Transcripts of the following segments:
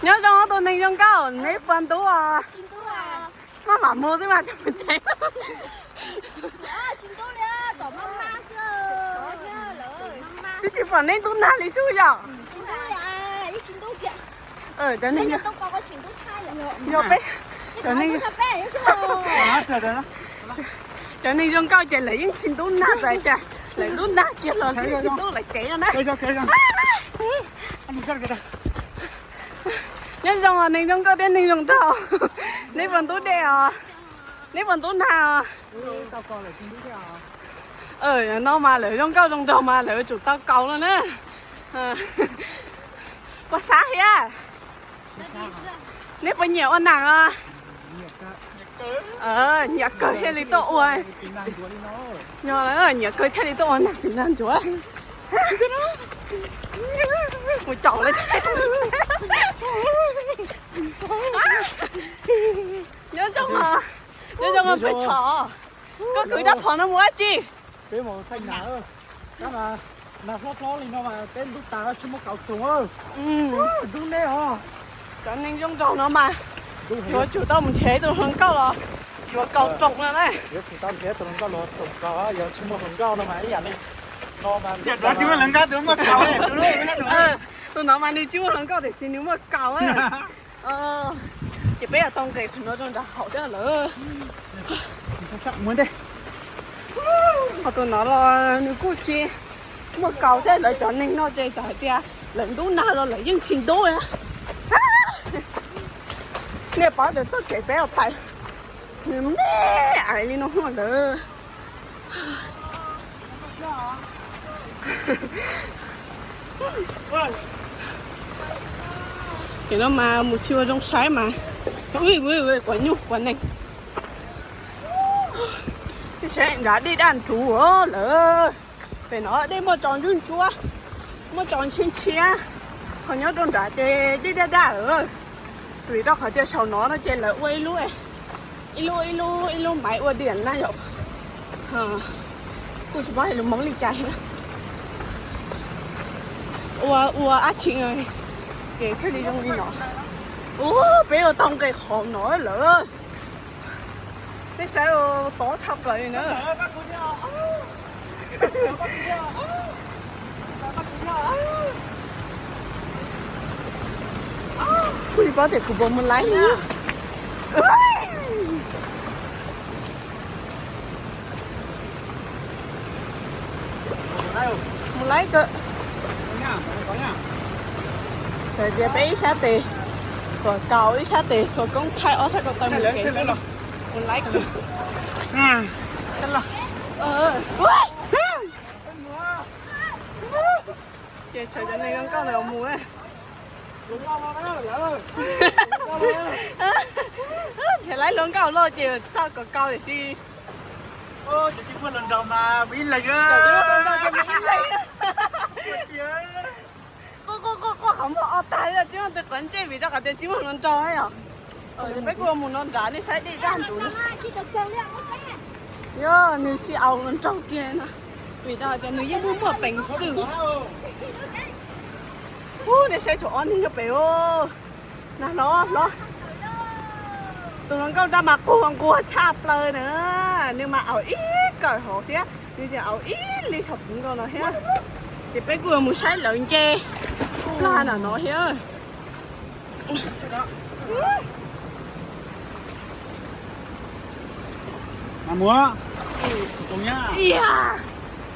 Nyob zoo tus neeg zoo nkauj, neb puas ntub os? Maj mam mus xwb mas tsis mus tsev. Twb tsis pom neb ntub nag li sub yom. Cov neeg, yog peb, cov neeg, cov neeg zoo nkauj ces lawv yeej tsis ntub nag txawm cas, lawv ntub nag kiag los yeej tsis ntub lawv cev no na. Nyob zoo os neeg zoo nkauj thiab neeg zoo nraug, neb puas ntub dej os? Neb puas ntub nag os? No mas lawv zoo nkauj zoo nraug mas lawv tsum tau kaus no na. Puas sab thiab? Neb puas nyiam ua nam os? Nyiam kawg thiaj li tuaj ua. Nyiam kawg thiaj li tuaj ua nam tiv nag ntsuav. Mus caum lawv. Nyob zoo, nyob zoo peb tshom. Koj kwv rab phom no mus dab tsi? Peb mus thaij nam. Nag hlob hlob li no mas peb ntub tas tsis muaj kaus roos. Ntub nej os. Cov neeg zoo nraug no mas yuav tsum tau mus nrhiav tus hluas nkauj los yuav kaus roos no na. Yuav tsum tau nrhiav tus hluas nkauj los roos kaus, yog tsis muaj hluas nkauj no mas ib yam li no mas. Tus no mas nws tsis muaj hluas nkauj tiam sis nws muaj kaus. Ces peb yuav tau nqes qhov no rau nram haus thiab lawm. Ho tus no los nws kuj tsis muaj kaus thiab, lawv cov neeg no ces txawm hais tias lawv ntub nag los lawv yeej tsis ntub. Nej paub tias txoj kev peb ua pais nws me ais li no lawm. Ces no mas mus tsis ua zoo saib mas, ui, kuv nyuj kuv neeg. Saib nrad dej daj nruv lawm. Pem no dej muaj tsos ntsuab ntsuab, muaj tsos ntshiab ntshiab, ho nyob rau nrad ces dej daj daj lawm. Vim rau qhov tias saum no no ces lawv ua ib lub, ib lub, ib lub, ib lub maiv ua diam na yom. Kuj tsis paub hais lus Hmoob li cas thiab. Ua, ua dab tsi ces thiaj li zoo li no. Ua, peb ua tau nqes qhov no lawm. Nej saib, tob tshaj plaws li na. Kuj tsis paub tias kuv puas mus laib li. Mus laib kawg. Txawm tias peb ib sab tes tuam kaus ib sab tes xuas koob thaij ob sab ko taw mus kev xwb los mus laib kawg. Ces tshuav cov neeg zoo nkauj lawm mus. Ntshe laib hluas nkauj loj ces txhob kom kaus tiam sis. Quaj quaj quaj qhov muag o tag li, tsis muaj tus qhov ntsej vim rau qhov tias tsis muaj hluas nraug yom. Peb kuj mus no nrad nej saib dej daj nruv. Yog nws tsis aus hluas nraug kiag no, vim rau tias nws yeej muaj muaj peev xwm. Ub, nej saib tshuav ob neeg nyob pem. Nag hlob hlob. Tus hluas nkauj nrad mas quag nquag tshaj plaws na, nws mas aus ib kawm hauv thiab, nws tseem aus ib li saum puv nkaus no thiab. Ces peb kuj yuav mus saib lawv nce plag nram no thiab.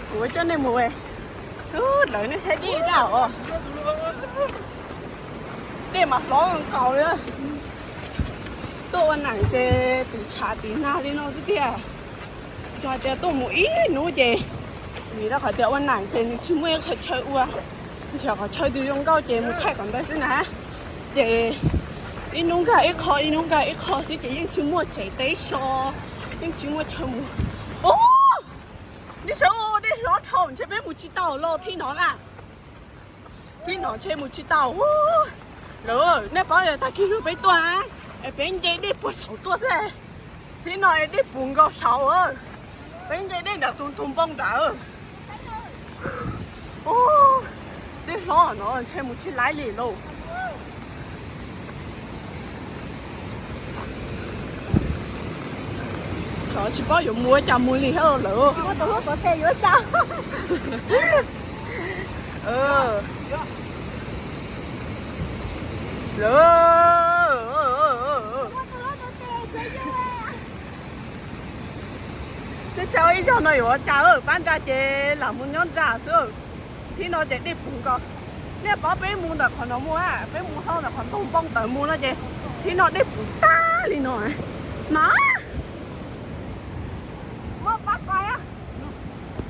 Kuv coj nej mus, lawv nej saib dej daj os. Dej mas hlob nkaus li. Tuaj ua neej ces tiv tshav tiv nag li no xwb tiag. Yog hais tias tuaj mus ib hnub ces, vim rau qhov tias ua neej ces nws tsis muaj ib qhov chaw ua, nrhiav qhov chaw twg zoo nkauj ces mus thaij qhov ntawd xwb na. Ces ib hnub nkag ib qho, ib hnub nkag ib qho xwb ces yeej tsis muaj tsev teb so, yeej tsis muaj chaw mus. Ub, nej saib, dej hlob dhau ntshe peb mus tsis tau los thib no na. Thib no ntshe mus tsis tau. Lawv, nej paub tias tag kis no peb tuaj, es peb nce dej puag saud tuaj xwb. Thib no es dej puv nkaus saud, peb nce dej nram tus ntug npoo nrad. Ub, dej hlob no ntshe mus tsis laib li lauj. Tsis paub yuav mus ua cas mus li thiab lawm. Lawm. Twb xav ib zaug no yuav ua cas, pab nra ces lam mus nyob nram xwb. Thib no ces dej puv nkaus. Nej paub peb mus ntawm qhov no mus, peb mus hlo ntawm qhov ntoo npoo ntawd mus no ces thib no dej puv tag li no mas.